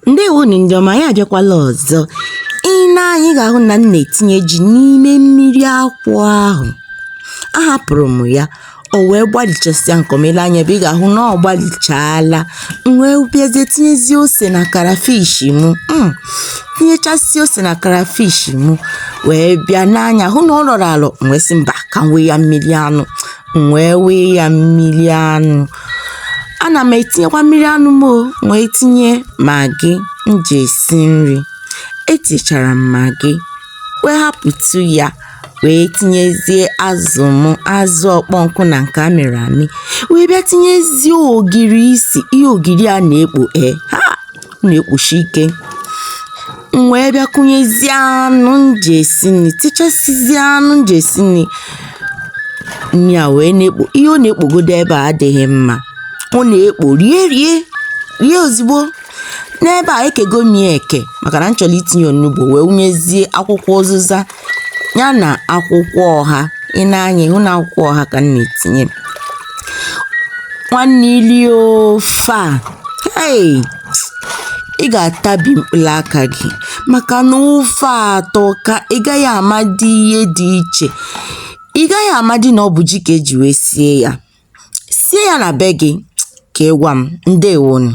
Ndewonu ndị ọma, anyị abịakwala ọzọ. I nee anya, ị ga-ahụ na m na-etinye ji n'ime mmiri akwụ ahụ. Ahapụrụ m ya, o wee gbalichasịa nke ọma. I lee anya ebe, ị ga-ahụ na ọ gbalichaala. M wee bịazie tinyezie ose na crayfish m. Tinyechasịa ose na crayfish m, wee bịa n'anya hụ na ọ rọrọ alọ. M wee sị mba, ka m wee ya mmiri anụ. M wee wee ya mmiri anụ. Ana m etinyekwa mmiri anụ m o, wee tinye Maggi m ji esi nri. Etinyechara m Maggi, wee hapụtụ ya, wee tinyezie azụ m, azụ ọkpọ nkụ na nke amịrị amị, wee bịa tinyezie ogiri isi. Ihe ogiri a na-ekpo, e ha na-ekpochi ike. M wee bịa kụnyezie anụ m ji esi nri, tichasịzie anụ m ji esi nri. Nri a wee na-ekpo. Ihe ọ na-ekpogodo ebe a adịghị mma, ọ na-ekpo rie rie rie ozugbo. N'ebe a, ekego m ya eke maka na m chọrọ itinye onugbo, wee wunyezie akwụkwọ ụzịza ya na akwụkwọ ọha. I nee anya, ịhụ na akwụkwọ ọha ka m na-etinye. Nwanne, ili ofe a, hey, ị ga-atabi mkpụrụ aka gị, maka na ofe a atọ ka ị gaghị amadị ihe dị iche. Ị gaghị amadị na ọ bụ ji ka eji wee sie ya. Sie ya na be gị ka ị gwa m. Ndewonu.